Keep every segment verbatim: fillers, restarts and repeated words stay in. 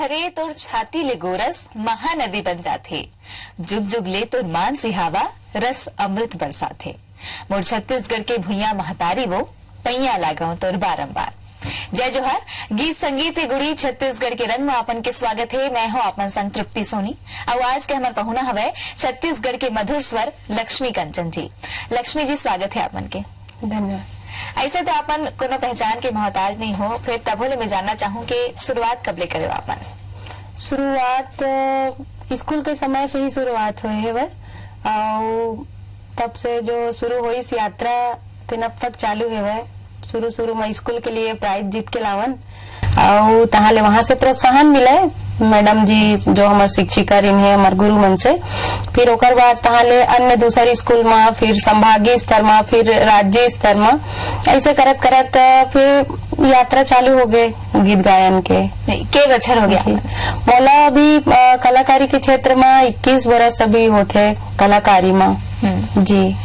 रे तोर छाती ले गोरस महानदी बन जाथे, जुग जुग ले तोर मान सिहावा रस अमृत बरसाथे। मोर छत्तीसगढ़ के भुइयां महतारी वो, पैया लागव तोर बारंबार। जय जोहार। गीत संगीत के गुड़ी छत्तीसगढ़ के रंग में आपन के स्वागत है। मैं हूं आपन संग तृप्ति सोनी। अउ आज के हमर पहुना हवय छत्तीसगढ़ के मधुर स्वर लक्ष्मी कंचन जी। लक्ष्मी जी, स्वागत है आपन के। धन्यवाद। ऐसे तो आपन कोनो पहचान के मोहताज नहीं हो, फिर तभो ले मैं जानना चाहूँ कि शुरुआत कब ले करे हो आपन? शुरुआत, अ, स्कूल के समय से ही शुरुआत होए हेवय, अउ तब से जो शुरू होइस यात्रा, तेन अब तक चालू हेवय। शुरू-शुरू में स्कूल के लिए प्राइज जीत के लावन, अउ तहाँ ले वहाँ से प्रोत्साहन मिले मैडम जी, जो हमर शिक्षिका रहिन हे, हमर गुरु मन से। फिर ओकर बाद तहाँ ले अन्य दूसर स्कूल म, फिर संभागीय स्तर म, फिर राज्य स्तर म, ऐसे करत-करत, अ, फिर यात्रा चालू हो गए गीत गायन के। नहीं, के बछर हो गया? जी। मोला अभी, अ, कलाकारी के क्षेत्र म इक्कीस बरस अभी होथे कलाकारी म। हम्म। जी।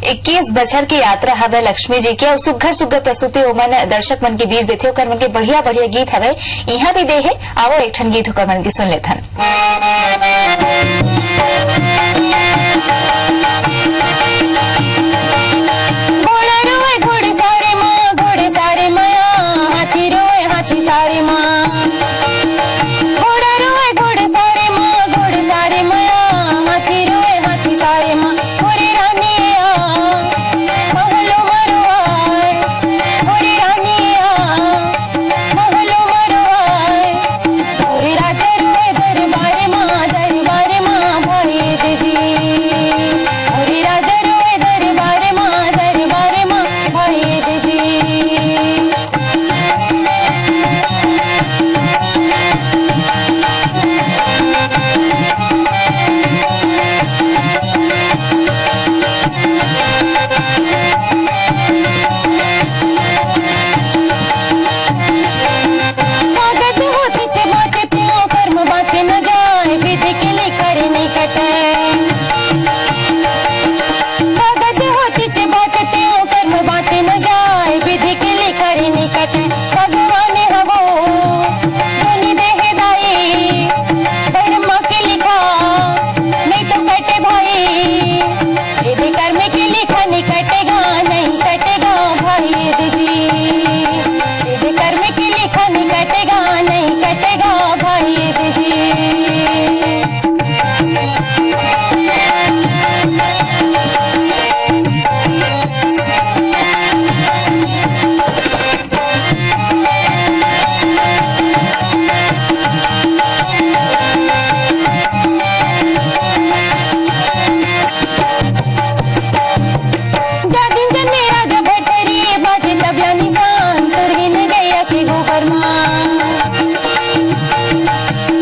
इक्कीस बछर के यात्रा हवे लक्ष्मी जी के, अउ सुग्घर सुग्घर प्रस्तुति ओमन दर्शक मन के बीच देथे, ओकर मन के बढ़िया बढ़िया गीत हवे, इहाँ भी दे हे। आवो एक ठन गीत ओकर मन के सुन लेथन। घोड़ा रोए घोड़े सारे माँ, घोड़े सारे माया, हाथी रोए हाथी सारे माँ। घोड़ा रोए घोड़े सारे माँ, घोड़े सारे माया, हाथी रोए हाथी सारे माँ। होरी रानिया, महलो मरुआए, होरी रानिया, महलो मरुआए। होरी राजा रोए दरबार माँ, दरबार माँ भाई दीदी। होरी राजा रोए दरबार माँ, दरबार माँ भाई दीदी। कागद होतिच बाँचे, तें कर्म बाँचे न जाए, विधि के लिखा रे नइ कटे। कागद होतिच बाँचे, तें कर्म बाँचे न जाए, विधि के लिखा रे नइ कटे। भगवान हवो, जोनी देहे दाई, कर्म के लिखा, नहीं तो कटे भाई। यदि कर्म के लिखा नहीं कटेगा, नहीं कटेगा भाई यदि जी। यदि कर्म के लिखा नहीं कटेगा, नहीं कटेगा भाई यदि जी। जा दिन जन्मे राजा भरथरी, बाजे तबला निशान, सुरहीन गैया के गोबर मा।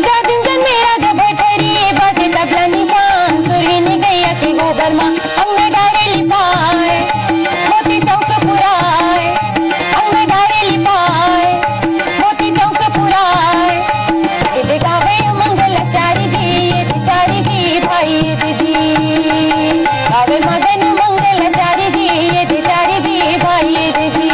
जा दिन जन्मे राजा भरथरी, बाजे तबला निशान, सुरहीन गैया के गोबर मा। अंगना डारे लिपाए, मोती चौक पुराए, अंगना डारे लिपाए, मोती चौक पुराए। यदि गावे मंगलाचारी जी, यदि चारी जी, भाई यदि जी। गावे मदन मंगलाचारी जी, यदि चारी जी, भाई यदि जी।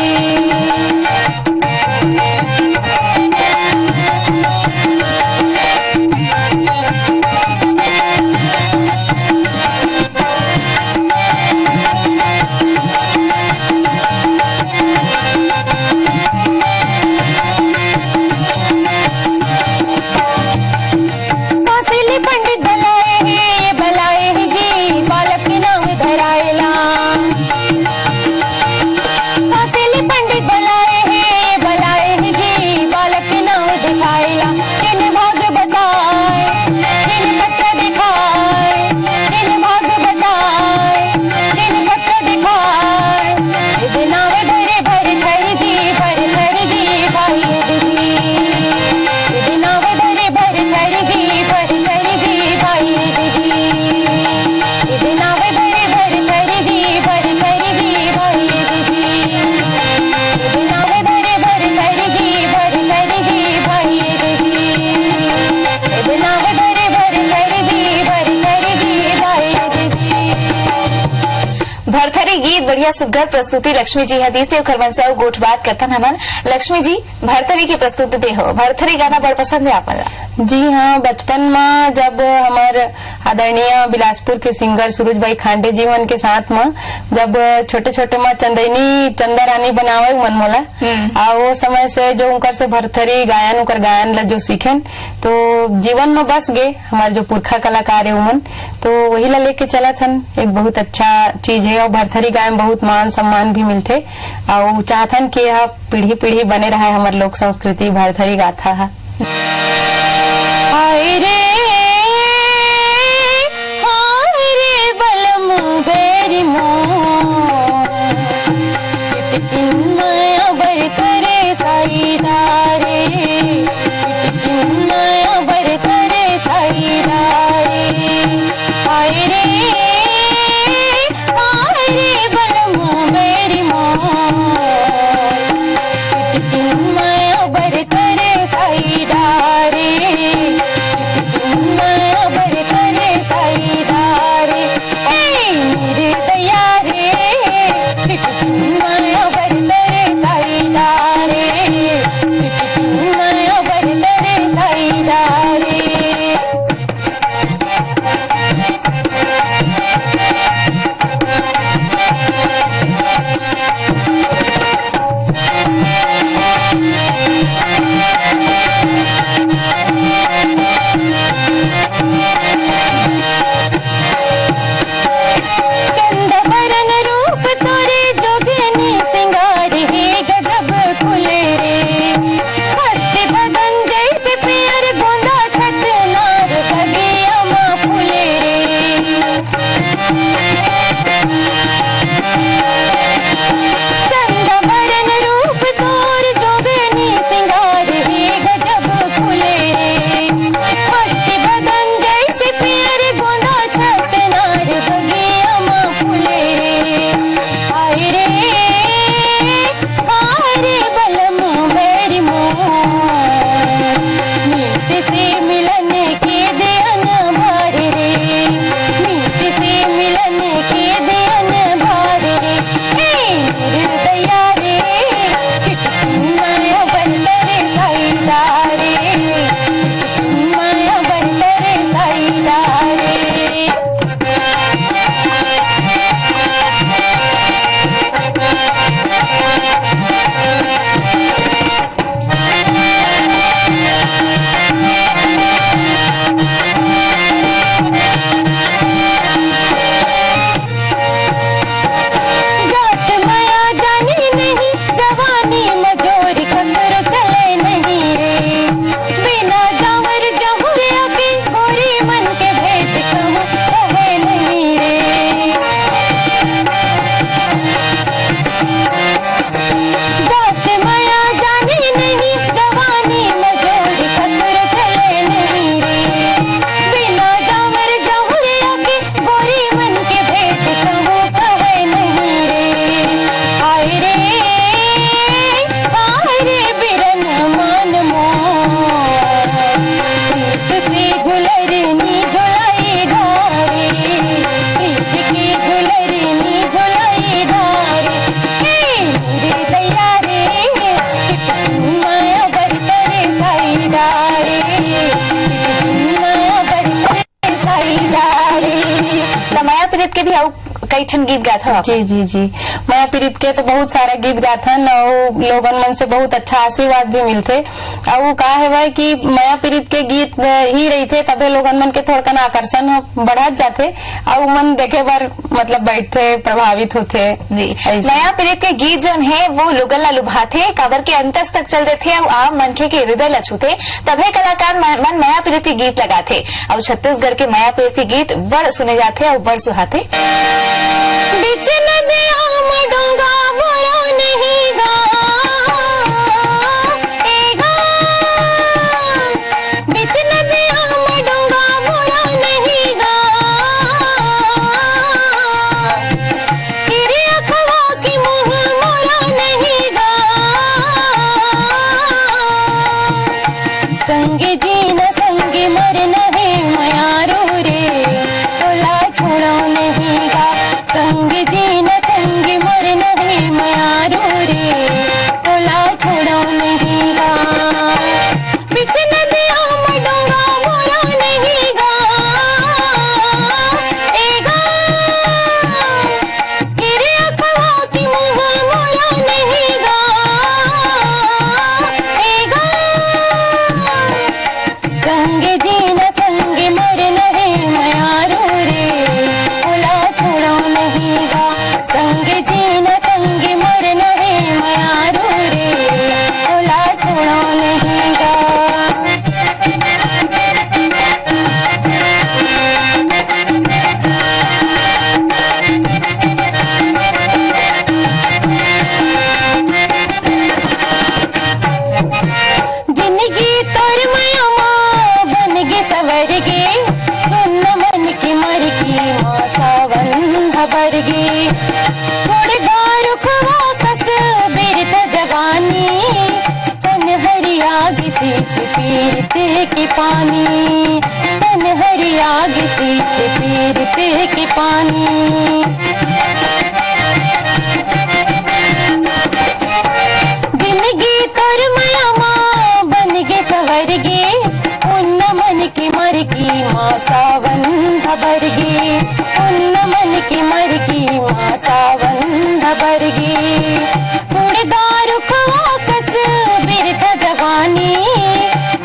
गीत बढ़िया सुग्घर प्रस्तुति लक्ष्मी जी ह दीस हे, ओखर मन से अउ गोठ बात करथन हमन। लक्ष्मी जी, भरथरी के प्रस्तुति दे हो, भरथरी गाना बड़ पसंद हे आप मन ला? जी हाँ, बचपन में जब हमर आदरणीय बिलासपुर के सिंगर सूरज भाई खांडे जी मन के साथ में जब छोटे-छोटे में चंदैनी चंदा रानी बनावे मन मोला, हम्म। आ वो समय से जो उनकर से भरथरी गायन, उनकर गायन ला जो सीखेन, तो जीवन में बस गे हमर जो पुरखा कलाकार हे उमन, तो वही ला लेके चलत हन। एक बहुत अच्छा चीज हे और भरथरी गाय में बहुत मान सम्मान भी मिलथे। अउ चाहथन कि यह पीढ़ी पीढ़ी बने रहे हमर लोक संस्कृति भरथरी गाथा ह। हाय रे, हाय रे बलम बैरी मोर, कितकिन माया बरत रे साईदारे, कितकिन माया बरत रे साईदारे। हाय रे, हाय रे बलम बैरी मोर, कितकिन माया बरत रे साईदारे, कितकिन माया बरत रे साईदारे। ए निर्दया रे, कितकिन माया बरत रे साईदारे, कितकिन माया बरत रे साईदारे। चंदा बरन रूप तोरे जोगिनी सिंगार हे गजब खुले रे। हस्ती बदन जैसे पियर गोंदा छत नार बगिया मा फूले रे। चंदा बरन रूप तोर जोगनी सिंगार हे गजब खुले रे। मस्ती बदन जैसे पियर गोंदा छत नार बगिया मा फूले रे। हाय रे, हाय रे बलम बैरी मोर, मीत से मिलन के दियन बार रे, मीत से मिलन के दियन बार रे। ए निर्दया रे, कितकिन माया बरत रे साईदारे, कितकिन माया बरत रे साईदारे। जात माया जाने नहीं, जवानी मजोर ककरो चले नहीं रे। बिना जावर जहुरिया के गोरी मन के भेद कहूँ कहे नहीं रे। जात माया जाने नहीं, जवानी मजोर ककरो चले नहीं रे। बिना जावर जहुरिया के गोरी मन के भेद कहूँ कहे नहीं रे। हाय रे, हाय रे बिरन मान मोर, प्रीत से झुलर नी झुलाई धारे, प्रीत के झुलर नी झुलाई धारे। हे निर्दया रे, कितकिन माया बरत रे साईदारे, कितकिन माया बरत रे साईदारे। त माया पीरित के भी अउ कई ठन गीत गाथव आप? जी, जी, जी। माया पीरित के तो बहुत सारा गीत गाथन अउ लोगन मन से बहुत अच्छा आशीर्वाद भी मिलथे। अउ का हेवय कि माया पीरित के गीत ही रहिथे तभे लोगन मन के थोड़कन आकर्षण ह बढ़त जाथे अउ मन देखे बर मतलब बैठथे, प्रभावित होथे। जी। ऐसे। माया पीरित के गीत जौन हे वो लोगन ला लुभाथे, काबर के अंतस तक चल देथे अउ आम मनखे के हृदय ला छूथे, तभे कलाकार मन, मन माया पीरित के गीत लगाथे। अउ छत्तीसगढ़ के माया पीरित के गीत बड़ सुने जाथे अउ बड़ सुहाथे। बीच नदिया म डोंगा मोरा नहीं गा, ए गा। बीच नदिया म डोंगा मोरा नहीं गा। तेरे अखवा के मुँह मोरा नहीं गा। संग जीना संग मरना हे मयारू रे, तोला छोड़ो नहीं गा। संग गे। मुड़गा रुखवा कस बिरथ जवानी, तन हरिया गे सींच पीरत के पानी, तन हरिया गे सींच पीरत के पानी। जिनगी तोर मया मा बन गे सवर गे, उन्ना मन के मरकी मा सावन भबर गे, उन्ना मन के मरकी मा सावन भबर गे। मुड़गा रुखवा कस बिरथ जवानी,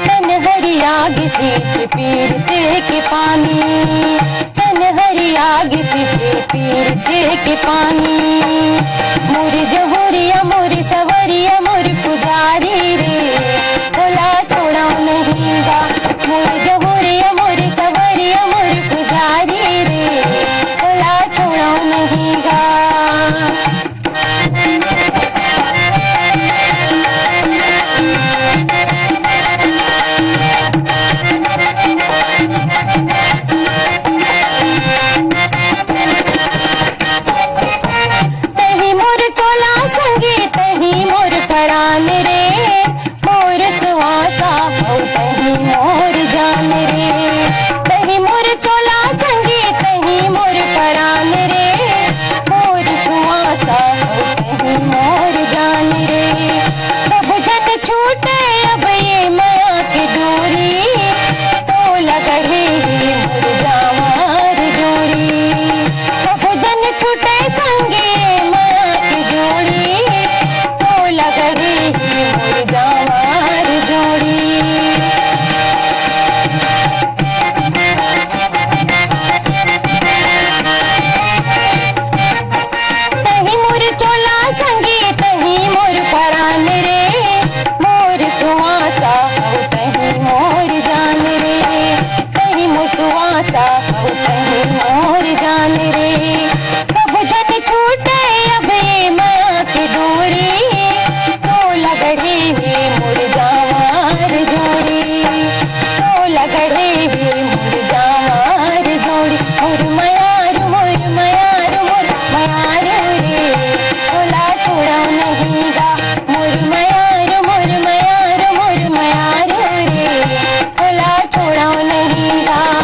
तन हरिया गे सींच पीरत के पानी, तन हरिया गे सींच पीरत के पानी। मोर जहुरिया मोर सवरिया मोर पुजारी रे, ओला छोड़व नहीं गा। मोर जहुरिया मोर सवरिया मोर पुजारी रे, ओला छोड़व नहीं गा। तही मोर चोला संगी, तही मोर परान रे, मोर सुवासा हौ तही मोर जान रे। तही मोर चोला संगी, तही मोर परान रे, मोर सुवासा हौ तही मोर जान रे। कब जन छूटे अब ये मया के डोरी, तो लगड़े ही मोर जावार जोड़ी। कब जन छूटे संगे मया के जोड़ी, तो लगड़े ही मोर जावार जोड़ी। तही मोर चोला संगी, तही मोर परान रे, मोर सुवासा हौ तही मोर जान रे। तही मोर सुवासा हौ तही मोर जान रे। कब जन छूटे अब ये मया के डोरी, तो लगड़े ही मोर जावार जोड़ी। तो लगड़े ही मोर जावार जोड़ी। मोर मयार, मोर मयार, मोर मयार रे, ओला छोड़व नहीं गा। मोर मयार, मोर मयार, मोर मयार रे, ओला छोड़व नहीं गा।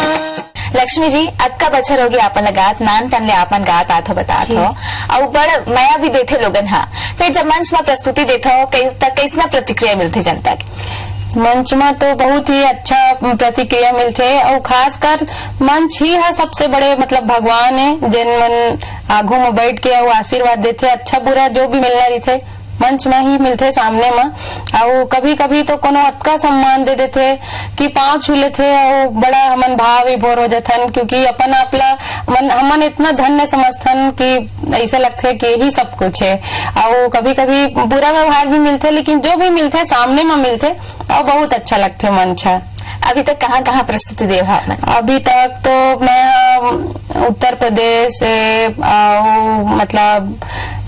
लक्ष्मी जी, अतका बछर होगे आपन ल गात, नानपन ले आपन गात आत हो, बतात जी। हो, अउ बड़ मया भी देथे लोगन ह। फिर जब मंच म प्रस्तुति देथव, कई-, त कइसना प्रतिक्रिया मिलथे जनता के? मंच म तो बहुत ही अच्छा प्रतिक्रिया मिलथे, अउ खासकर मंच ही ह सबसे बड़े, मतलब, भगवान हे, जेन मन आघू म बैठ के अउ आशीर्वाद देथे, अच्छा बुरा जो भी मिलना रहिथे, मंच म ही मिलथे, सामने म। अउ कभी-कभी तो कोनो अतका सम्मान दे देथे कि पाँव छू लेथे अउ बड़ा हमन भाव विभोर हो जथन, क्योंकि अपन आप ला मन, हमन इतना धन्य समझथन कि ऐसे लगथे कि यही सब कुछ है। अउ कभी-कभी बुरा व्यवहार भी मिलथे, लेकिन जो भी मिलथे, सामने म मिलथे, अउ बहुत अच्छा लगथे मंच ह। अभी तक कहाँ-कहाँ प्रस्तुति दे हो आप मन? अभी तक तो मैं, अम, उत्तर प्रदेश से, अउ मतलब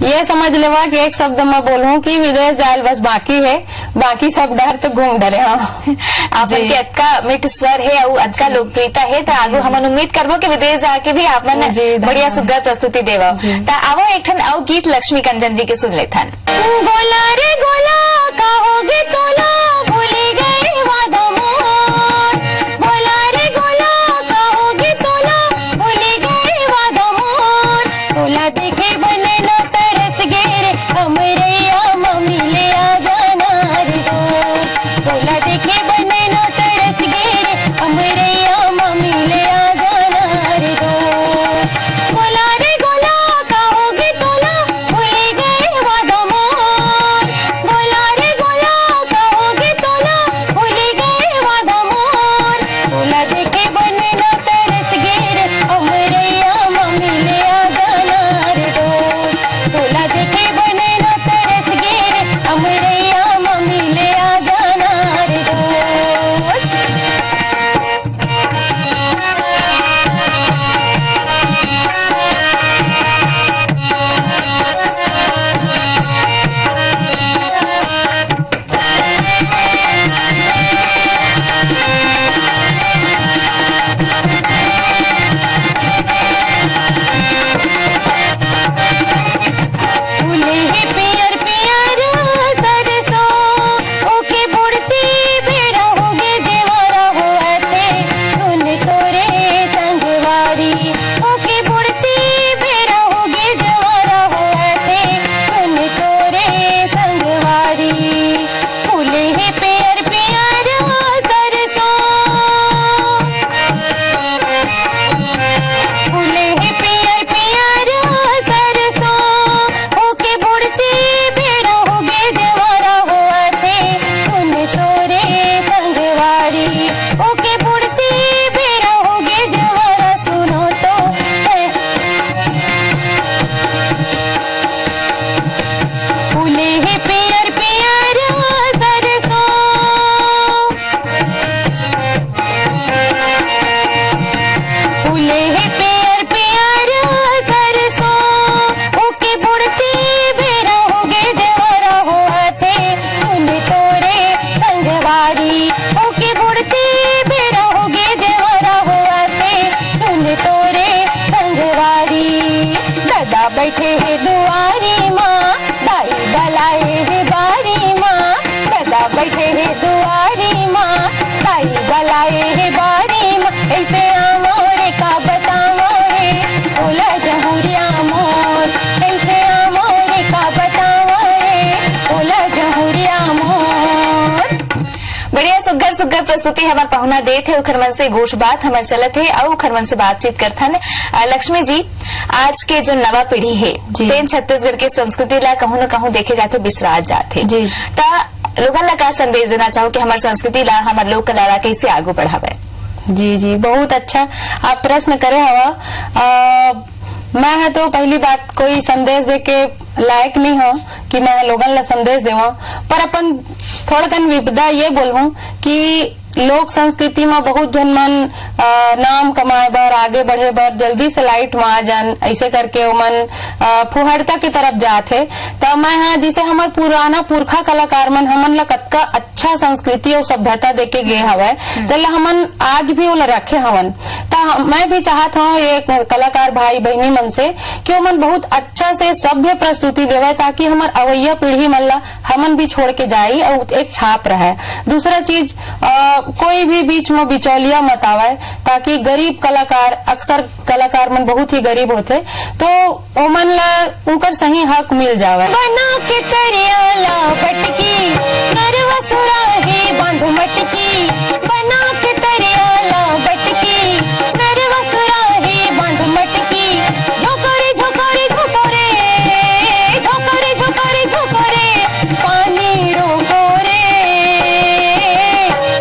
ये समझ लेवा कि एक शब्द मैं बोलूं कि विदेश जायल बस बाकी है, बाकी सब डहर तो घूम डरे हंव। आपन जी। के अतका मीठ स्वर हे अउ अतका जी। लोकप्रियता हे, त आगू जी। हमन उम्मीद करबो कि विदेश जाके भी आप मन जी, बढ़िया धन्यवाद। सुग्घर प्रस्तुति देवव। जी। त आवो एक ठन अउ गीत लक्ष्मी कंचन जी के सुन लेथन। गोला रे गोला, का होगे तोला, भूली गए वादा मोर। गोला रे गोला, का होगे तोला, भूली गए वादा मोर। तोला देखे बने ना तरस गे रे, अमरैया म मिले आ जाना रे दोस्त। तोला देखे बने ना तरस गे रे, अमरैया म मिले आ जाना रे दोस्त। गोला रे गोला, का होगे तोला, भूली गए वादा मोर। गोला रे गोला, का होगे बैठे हे दुआरी मा, दाई बलाए हे बारी मा। दादा बैठे हे दुआरी मा, दाई बलाए हे बारी मा। ऐसे आमो रे का बतावो रे, ओला जहुरिया मोर। ऐसे आमो रे का बतावो रे, ओला जहुरिया मोर। बढ़िया सुग्घर सुग्घर प्रस्तुति हमर पहुना देत हे, उखर मन से गोठ बात हमर चलत हे, अउ उखर मन से बातचीत करथन। अ, लक्ष्मी जी, आज के जो नवा पीढ़ी हे, जी। तेन छत्तीसगढ़ के संस्कृति ला कहूं न कहूं देखे जाथे, बिसरात जाथे। जी। त लोगन ला का संदेश देना चाहो कि हमर संस्कृति ला, हमर लोक कला ला कैसे आगू बढ़ावे? जी, जी, बहुत अच्छा आप प्रश्न करे हवा। अ, मैं ह तो पहली बात कोई संदेश दे के लायक नहीं हूँ कि मैं ह लोगन ला संदेश देवा, पर अपन थोड़कन विपदा ये बोलहूँ कि लोक संस्कृति म बहुत झन मन, अ, नाम कमाए बर, आगे बढ़े बर जल्दी से लाइट म आ जान, ऐसे करके ओमन, अ, फुहड़ता की तरफ जात हे। त मैं ह, जैसे हमर पुराना पुरखा कलाकार मन हमन ला कतका अच्छा संस्कृति अउ सभ्यता देके गे हवय, हम्म। तेला हमन आज भी ओला रखे हवन। त हम, मैं भी चाहत हूँ ये कलाकार भाई बहिनी मन से कि ओमन बहुत अच्छा से सभ्य प्रस्तुति देवय, ताकि हमर अवइया पीढ़ी मन ला हमन भी छोड़ के जाई अउ एक छाप रहे। दूसरा चीज, अ, कोई भी बीच में बिचौलिया मत आवय, ताकि गरीब कलाकार, अक्सर कलाकार मन बहुत ही गरीब होथे, तो ओमन ला उनकर सही हक मिल जावय। बना के तरिया ला बटकी, नरवा सुराही बांध मटकी। बना के तरिया ला बटकी, नरवा सुराही बांध मटकी। झोंको रे, झोंको रे, झोंको रे, झोंको रे, झोंको रे, झोंको रे, पानी रोको रे।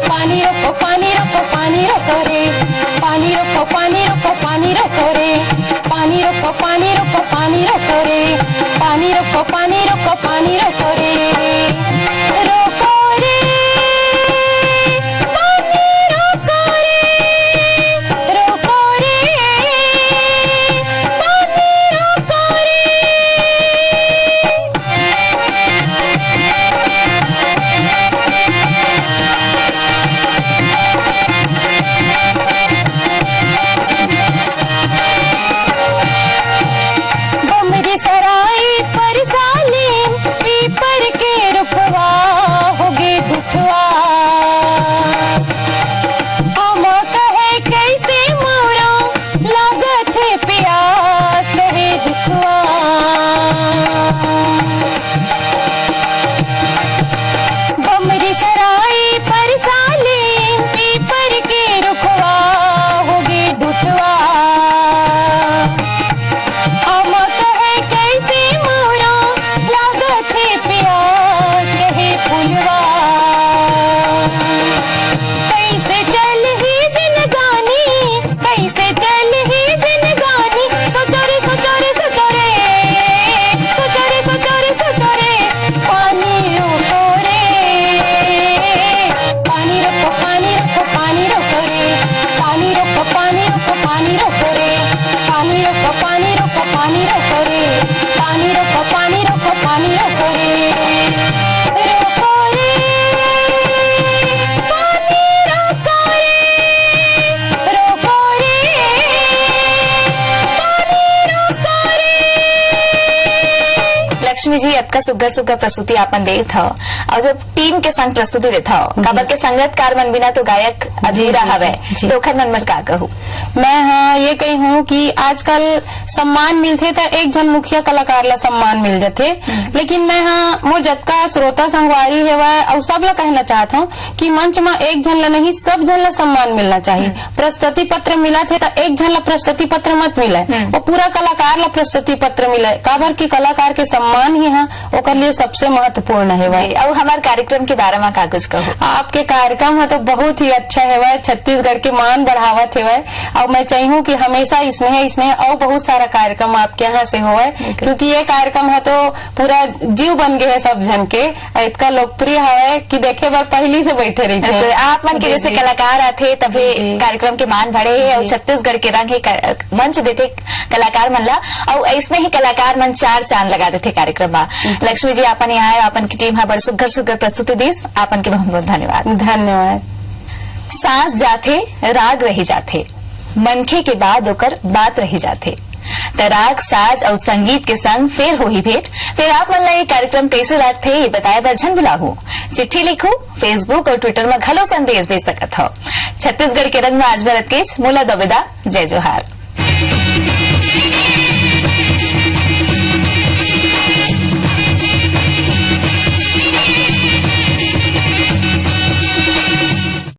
पानी रोको, पानी रोको, पानी रोको रे। पानी रोको, पानी रोको, पानी रोको रे। पानी रोको, पानी रोको, पानी रोको रे। पानी रोको, पानी रोको, पानी रोको रे। रोको रे, पानी रोको रे। रोको रे, पानी रोको रे। बमरी सराय पर सालिम, पीपर के रुखवा होगे दुखवा। हम कहे कैसे मोरा, लागत हे प्यास कहे दुखवा। बमरी सराय पर सालिम, पीपर के रुखवा होगे दुखवा। हम कहे कैसे मोरा, लागत हे प्यास कहे फुलवा। कैसे चलही जिनगानी, कैसे चलही जिनगानी। सोचो रे, सोचो रे, सोचो रे। सोचो रे, सोचो रे, सोचो रे। पानी रोको रे। पानी रोको, पानी रोको, पानी रोको रे। पानी रोको, पानी रोको, पानी रोको रे। पानी रोको, पानी रोको, पानी रोको रे। पानी रोको, पानी रोको, पानी रोको रे। रोको रे। पानी रोको रे। रोको रे। पानी रोको रे। लक्ष्मी जी, अतका सुग्घर सुग्घर प्रस्तुति आपन देत हव, अउ जब टीम के संग प्रस्तुति देत हव, जी। काबर के संगतकार मन बिना तो गायक अधूरा जी, जी, हवय, जी। तो ओखर मन बर का कहू? मैं, हाँ, ये कही हूँ कि आजकल सम्मान मिलथे त एक झन मुखिया कलाकार ला सम्मान मिल जथे, हम्म। लेकिन मैं, हाँ, मोर जतका श्रोता संगवारी हेवय, अउ सब ला कहना चाहत हूँ कि मंच म एक झन ला नहीं, सब झन ला सम्मान मिलना चाहिए। हम्म। प्रस्तुति पत्र मिलत हे त एक झन ला प्रस्तुति पत्र मत मिलय, हम्म। वो पूरा कलाकार ला प्रस्तुति पत्र मिलय, काबर कि कलाकार के सम्मान ही ह ओकर लिए सबसे महत्वपूर्ण हे। जी, अउ हमर कार्यक्रम के बारे म का कुछ कहू? आपके कार्यक्रम ह तो बहुत ही अच्छा हेवय, छत्तीसगढ़ के मान बढ़ावत हेवय, अउ मैं चाहूँ कि हमेशा इसने, इसने अउ बहुत सारा कार्यक्रम आपके यहाँ से होवय, बिल्कुल। क्योंकि ये कार्यक्रम ह तो पूरा जीव बन गे हे सब झन के। अउ इतका लोकप्रिय हवय कि देखे बर पहिली से बैठे रहिथे। बिल्कुल, आप मन के जी, जैसे जी। कलाकार आथे, तभे जी, जी। कार्यक्रम के मान बढ़े हे, अउ जी। छत्तीसगढ़ के रंग हे क-, मंच देथे कलाकार मन ला, अउ अइसने ही कलाकार मन चार चांद लगा देथे कार्यक्रम मा। जी। लक्ष्मी जी, आपन यहाँ आए, आपन की टीम हा बड़ सुग्घर सुग्घर प्रस्तुति दीस, आपन के बहुत बहुत धन्यवाद। धन्यवाद। सांस जाथे, राग रही जाथे, मनखे के बाद ओकर बात रही जाथे। त राग, साज अउ संगीत के संग फेर होही भेंट। फेर आप मन ला ये कार्यक्रम कइसे लागथे, ये बताए बर झन भुलाहू। चिट्ठी लिखू, Facebook अउ Twitter म घलो संदेश भेज सकत हव। छत्तीसगढ़ के रंग म आज बर अतकेच। मोला दबेदा, जय जोहार।